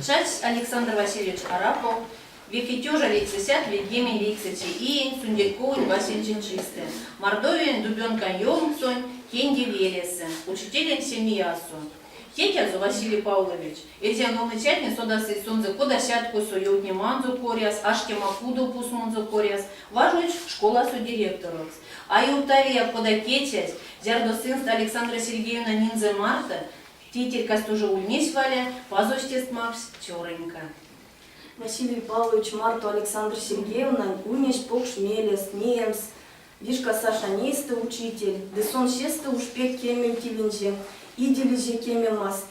Чачсь Александр Васильевич Арапов 1999 иень сундерьковонь васенце чистэ Мордовиянь Дубёнкань ёнксонь Кенди велесэ, учителень семиясо. Тетязо, Василий Павлович, эрзянь ловныцятне содасызь сонзэ кода Сяткосо ёвтнеманзо коряс, Аштема кудо пусмонзо коряс, важодсь школасо директорокс. А ёвтавияк, кода кецясь, зярдо сынст Александра Сергеевна нинзэ марто, тейтерькаст ужо ульнесь Валя, Пазось тест макссь цёрынька. Василий Павлович марто Александра Сергеевнань ульнесь покш мелест неемс вишка Сашань эйстэ учитель, ды сон сестэ уш пек кемевтилинзе, идилизе кемемаст.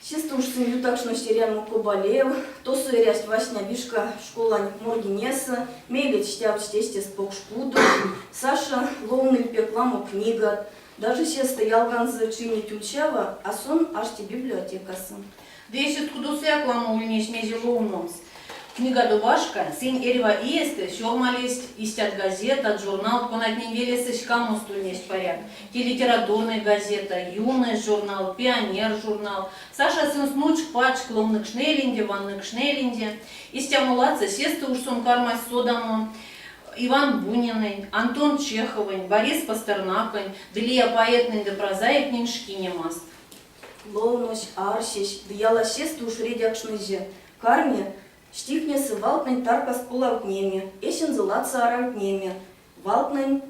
Сестэ уш сынь ютакшность эрямо Кобалев, тосо эрясть васня вишка школань моргинесэ, мейле стявтсть эстест покш кудо. Саша ловныль пек ламо книгат, даже сестэ ялганзо чийнить ульцява, а сон ашти библиотекасо. Ды эсест кудосояк ламо ульнесь мезе ловномс. Книгадо башка, сынь эрьва иестэ сёрмалесть истят газетат, журналт, конатнень велесэ ськамост ульнесть паряк, те литературной газета, Юность журнал, Пионер журнал. Саша сынст нучк-пачк ловныкшнелинде, ванныкшнелинде. Истямо ладсо сестэ уш сон кармась содамо Иван Бунинэнь, Антон Чеховонь, Борис Пастернаконь ды лия поэтнэнь ды прозаиктнень шкинемаст. Ловнось, арсесь ды яла сестэ уш редякшнызе, карми стихтнесэ валтнэнь таркас полавтнеме, эсензэ ладсо аравтнеме, валтнэнь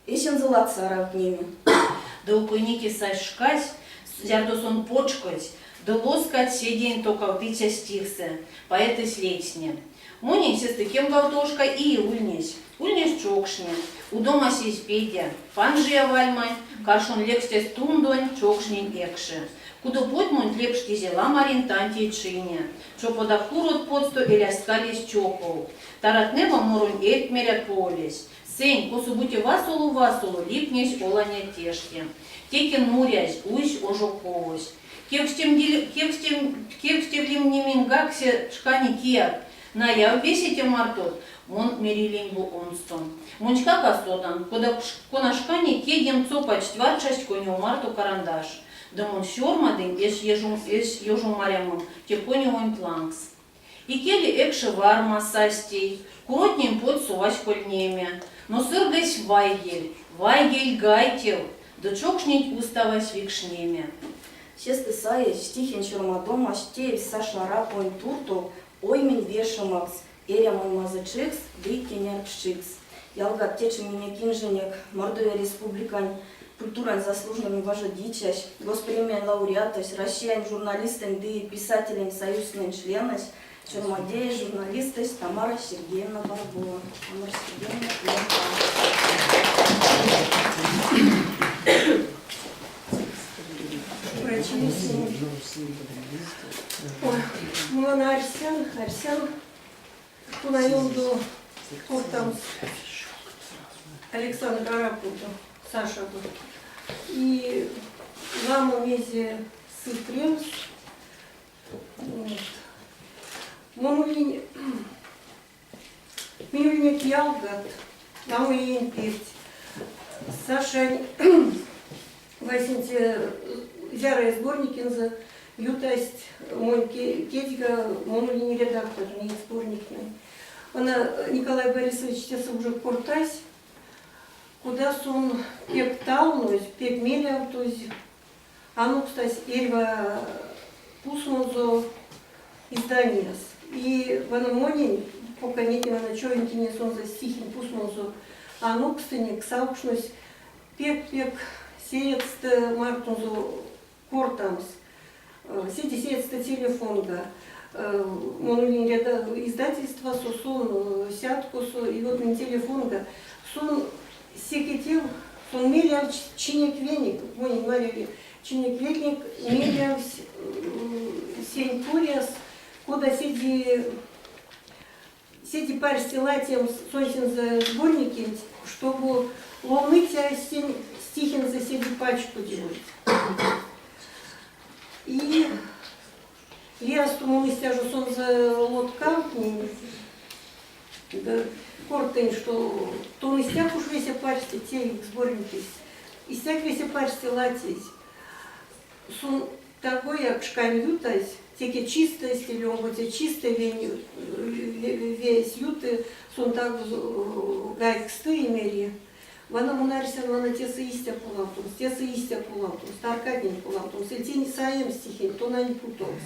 эсензэ ладсо аравтнеме. Ды окойники сась шкась, зярдо сон почкодсь ды лоскадсь седеень токавтыця стихсэ. Поэтэсь ледстни. Монень сестэ кемгавтовшка ие ульнесь. Ульнесь чокшне. Удомась эзь педя. Панжия вальманть, каршон лекстясь тундонь чокшнень экше. Кудопотмонть лепштизе ламарень тантей чине. Чопода курот потсто эрязкалесь чопов. Тарадтнэва моронь эрть мерят поволесь. Сэнь, косо-бути васоло-васоло липнесь оланя теште. Теке нурязь уйсь ожо ковось. Кевкстевлимнимингак се шкане кияк, наяв весе те мартот, мон мерилинь бу онстон. Монськак а содан, кода кона шкане кедем цопадсть варчасть конёв марто карандаш, ды мон сёрмадынь эсь ёжомарямом те конёвонть лангс. Икеле экше варма сась тей, куротнень потс совась кольнеме, но сыргась вайгель, вайгель гайтев, ды чокшненть уставась викшнеме. Сестэ саезь стихень сёрмадомась теевсь Саша Арапонь туртов оймень вешемакс, эрямонь мазычикс ды кенярксчикс. Ялгат, течи минек инженек, Мордовия Республикань культурань заслуженной важодицясь, Госпремиянь лауреатось, Россиянь журналистэнь ды писателень союзтнэнь членэсь, сёрмадеесь, журналистэсь Тамара Сергеевна Баргова. Тамара Сергеевна, Мон арсян, арсян, кона ёндо кортамс Александр Араповдо, Сашадо. И ламо мезе сы превс. Вот. Мон ульнинь, минь ульнек ялгат, ламо иень перть. Сашань васенце зярыя сборникензэ ютасть монь кедьга, мон ульнинь редактор неть сборниктнень. Она Николай Борисович тесэ уже кортась, кода сон пек талнозь, пек мелявтозь анокстась эрьва пусмонзо изданияс. И вана монень, пока неть вана човентине сонзэ стихень пусмонзо анокстынек, савкшнось пек-пек сеедьстэ мартонзо кортамс. Седе сеедьстэ телефонга. Мон ульнинь издательствасо, сон Сяткосо, и вот минь телефонга. Сон секе-тев, сон мелявтсь чинек-веник, монень маряви, чинек-веник мелявтсь сень коряс, кода седе седе парсте ладямс сонсензэ сборникенть, штобу ловныця сень стихензэ седе пачкодевольть. И лиясто мон истя жо сонзэ лоткавтнинь, ды кортынь, что тон истяк уш весе парсте теик сборникесь, истяк весе парсте ладсесь. Сон. Тагояк шкань ютазь, теке чистэ эли омбоце чистэ вень весь юты, сон таго гайгсты и мери: Вана мон арсян, вана тесэ истя полавтомс, тесэ истя полавтомс, таркатнень полавтомс, или тень саемс стихенть, тонань путомс.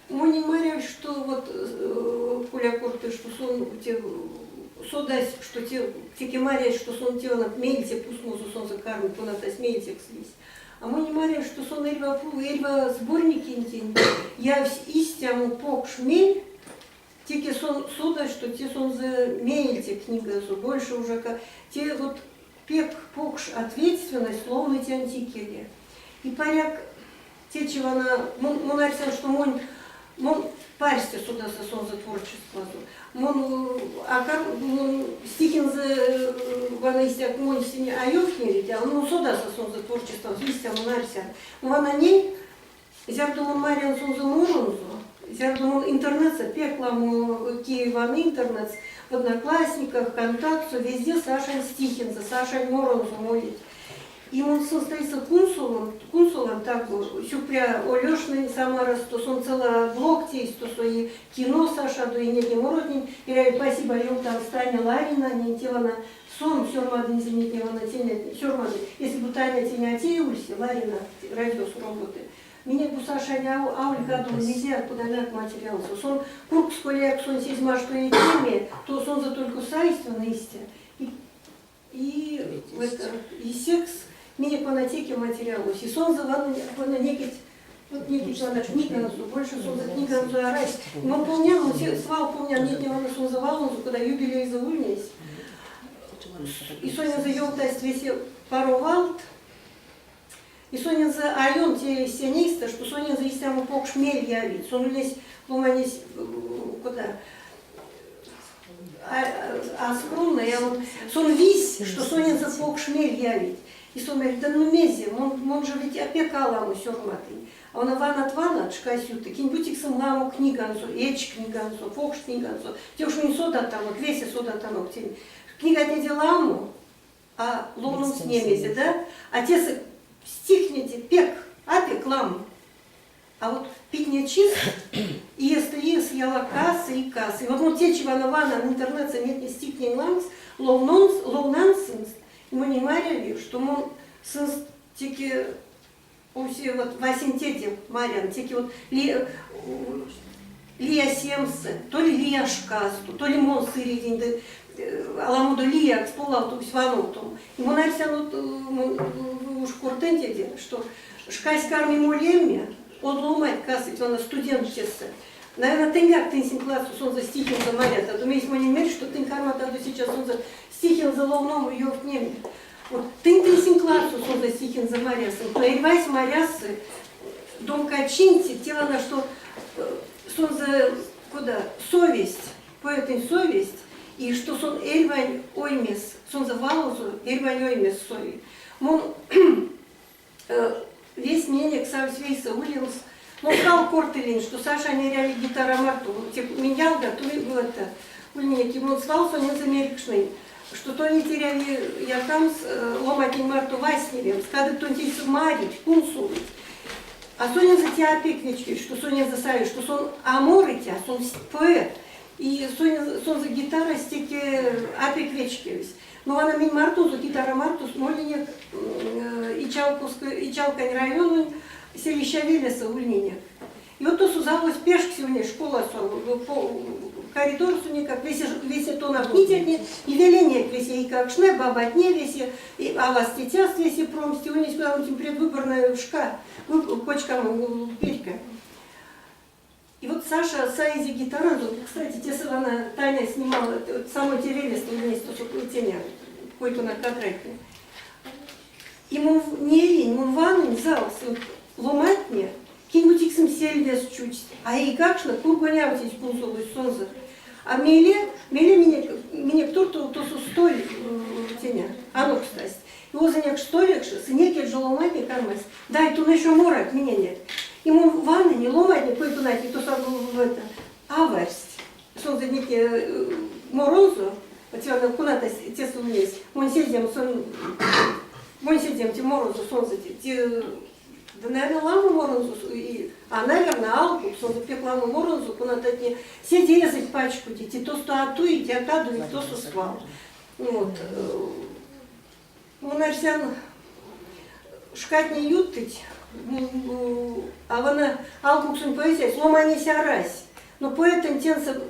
Монень марявсь, что вот Коля корты, что сон те содась, что те теке марясь, что сон те мейльце пусмозо сонзэ карми, конатась мейльцекс лиссь. А монень марявсь, что сон эрьва эрьва сборникентень явсь истямо покш мель, теке сон содась, что те сонзэ мейльце книгазо, больше уже те вот пек покш ответственность ловныцянть икеле. И паряк Течи вана мон арсян, што монь мон парсте содаса сонзэ творчествазо. Мон а мон стихензэ вана истяк монь а ёвтневить, а мон содаса сонзэ творчестванзо, истя мон арсян. Вана ней, зярдо мон марян сонзэ моронзо, зярдо мон интернетсэ пек ламо ки ваны интернетс, в Одноклассниках, ВКонтактсо, везде Сашань стихензэ, Сашань моронзо молить. И мон сынст эйсэ кунсолан, кунсолан таго, сюкпря Олёшнэнь Самарасто, сон цела блог тейсь тосо и кино Сашадо, и нетне моротнень. Эряви спасибо ёвтамс Таня Ларинанень, те вана сон сёрмадынзе нетне вана тенетне, сёрмады. Если бу Таня тень а теевсь, Ларина радиосо роботы, минек бу Сашань аволь кадово мезеяк кодамояк материалсо. Сон кургс колияк сон сезь машто теме, то сонзэ только сайсть вана истя. И И, это, и секс минек вана теке материалось. И сонзэ вана, вана некеть, вот некеть вана книганзо, больше сонзэ книганзо арась. Мон помнян, мон свал помнян нетне вана сонзэ валонзо, когда юбилейзэ ульнесь. И сонензэ ёвтасть весе паро валт. И сонензэ а ён те сенейстэ, што сонензэ истямо покш мель явить. Сон ульнесь ломанесь кода а скромный, а вот сон вись, что сонензэ покш мель явить. И сон говорит, да ну мезе, мон, мон же ведь опека ламо сёрмадынь. А он ванат ванат, шкась юты, кинь-бути сын ламо книганзо, эч книганзо, покш книганзо. Те уж минь содатанок, весе содатанок тень. Книгатнеде ламо, а ловномс не мезе, да? А тесэ стихнете пек, а пек ламо. А вот питнечис, иестэ иес яла касы и касы. И вот мон течи вана ванан интернетсэ нетне стихтнень лангс, ловномс, ловнан сынст, и монень маряви, что мон сынст теке овсе вот васень тетям марян, теке вот ли, лия семсэ, то ли лия шкасто, то ли мон сырединь ды аламодо лиякс полавтовсь вановтом. И мон арсян, вот мон уж кортынь теде, что шкась карми молеме, од ломанть касыть вана студент тесэ. Наверное, тыньгак тынсинк ладсо сонзэ стихензэ марят, а то мейсь монень мерсь, что тынь карматадо сейчас сонзэ стихензэ ловномо ёвтнеме. Вот тынь тынсинк ладсо сонзэ стихензэ марясынк, но эрьвась марясы домкачинть, те вана что сонзэ кода совесть, поэтэнь совесть, и что сон эрьвань оймес, сонзэ валозо эрьвань оймес сови. Мон весь минек савсь вейсэ улемс. Мон свал кортылинь, что Саша не эряви гитара марто. Минь ялга, то это, ульнинек, и мон свал сонензэ мерькшнынь, что то не теряви якамс ломатнень марто вастневемс, кадык тонть марить, кунсолыть. А сонензэ те а пек вечкевсь, что сонензэ сави, что сон а морыть, а сон поэт. И сонзэ гитарась теке а пек вечкевсь. Но вана минь мартонзо, гитара марто молинек Ичалкань райононь Селища велесэ ульнинек. И вот тосо залось пешксе ульнесь школасо, коридорсо никак, весе, весе тонавтницятне, и веленек весе эйкакштне, бабатне весе, и аваст тетяст весе промсть, ульнесь куда-нибудь предвыборная шка, кочкамо перька. И вот Саша саизе гитаранзо, кстати, тесэ вана Таня снимала, самой те велестэ ульнесь тосо теня, кой-кона кадратне. И мон неинь, мон ванынь залс, вот ломантне, кинь-бути сынь сельвест чудсть, а эйкакштне кургонявтсть кунсолозь сонзэ. А мейле, мейле минек, минек туртов тосо столь теня, анокстасть. И озыняк столь сынек жо ломантне кармасть. Дай тон еще морак миненек. И мон ванынь, ломантне кой-конатне тосо это, аварсть. Сонзэ нетне моронзо, коната тесэ ульнесь, монь седеем сон, монь седеем те моронзо сонзэ те. Ды, наверное, ламо моронзо, а, наверное, алкукс, сонзэ пек ламо моронзо, конататне седеезэть пачкодить, и тосто а туить, а кадовить, тосо свал. Вот. Мон арсян, шкатне ютыть, а вана алкуксонь поэзиясь, ломанесь арась. Но поэтэнь тенсэ,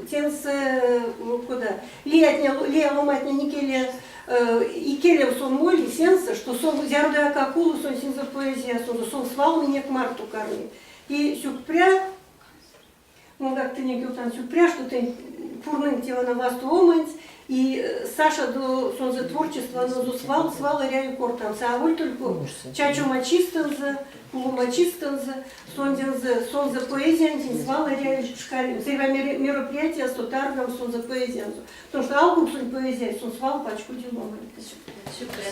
тенсэ кода, лиятне, лия ломатне икеле, икелев сон моли сенсэ, что сон зярдояк а кулы, сонсензэ поэзиясонзо, сон свал минек марто карми. И сюкпря, монгак тыненк ёвтан сюкпря, что тынь пурнынк те вана вастовоманть, и Саша до сонзэ творчестванзо свал, свал эряви кортамс, а аволь только чачома чистэнзэ, кулома чистэнзэ, сондензэ, сонзэ поэзиянтень свал эряви пшкалемс, эрьва мероприятиясо таргамс сонзэ поэзиянзо. Потому что алкуксонь поэзиясь, сон свал пачкоди ломаньс. Сюкпря.